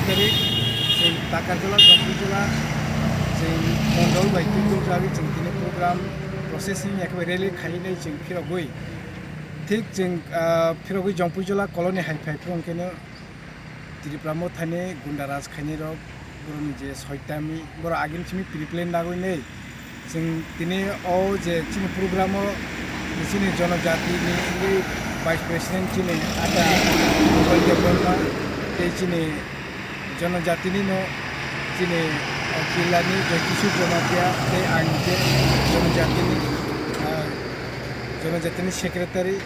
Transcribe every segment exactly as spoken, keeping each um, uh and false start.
Tarik chwng Takarjala, Jompuijala, chwng mondol bai twi tubjagwi chwng tini program processing ekbai rally khainai chwng phirogwi. Thik chwng, ah, phirogwi Jompuijala colony hai phai phirong keno Tripura mothani gunda raj khainai rok borokni je soitami borok agini simi pre-plan dagwi nei. Chwng tini o je chini program o chini jonojatini wngwi vice president chini ata Mongol Debbarma tei chini jonojatini no chini jilani Joykisu Jamatia tei ang je jonojatini, ah, jonojatini secretary.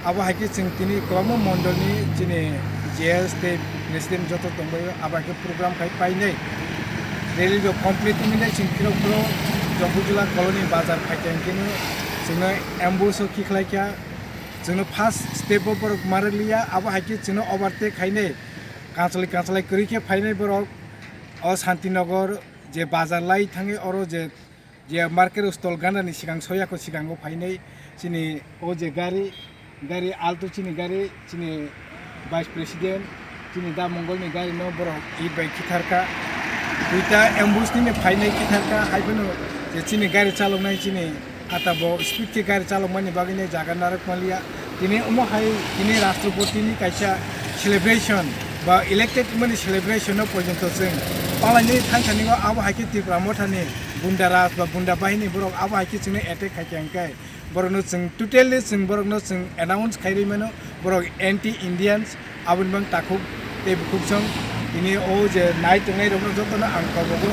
Abo hai khe chwng tini kwbangma mondolni chini J S tei president joto tongbaio, abo hai khe program khai painai. Rally rok complete wngwi nai chwng phirok phiro Jompuijala colony bazar phaikha hwnkhe no chwngno ambush o khiklai kha. Chwngno first step o borok ma rwliya, abo hai khe chwngno overtake khainai. Kansalai kansalai kwrwi khe phainai borok o Santinagar je bazar lai thangwi oro je je market stall ganani sikang soyako sikango phainai chini o je gari, gari Alto chini gari, chini vice president, chini da Mongolni gari no borok hit bai khitharkha. Duita ambush nini phainai khitharkha, haiphano je chini gari chaloknai chini ata bo speed khe gari chalokmani bagwi nai jaga narwk manliya. Tini omo hai tini Rashtrapati ni kaisa celebration ba elected mani celebration no porjonto chwng palaini thansa ningo abo hai khe Tipra Mothani gunda raj ba gunda bahini borok abo hai khe chwngno attack khai kha hwnkhe borokno chwng totally chwng borokno chwng announce khai rwi mano borok anti Indians aboni bang takhuk tei bukhuk song tini o je nai tongnai rokno jotono ang kobogo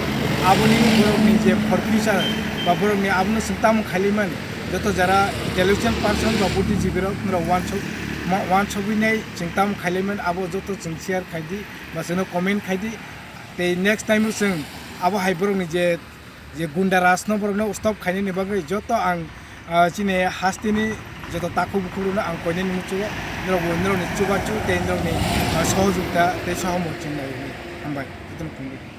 aboni borokni je for future ba borokni abono chwng tamo khailai mani joto jara intellectual person ba buddhijibirok norok wansuk ma wansugwi nai chwng tamo khailai mani abo joto chwng share khai di ba chwngno comment khai di tei next time o chwng abo hai borokni je je gunda raj no borok no stop khainani bagwi joto ang, ah, chini hasteni joto takhuk bukhuk rok no ang koinani muchungo norok bo norok ni chubachu tei norok ni, ah, sohojogita tei sohomorti nai hambai joto no phungdi.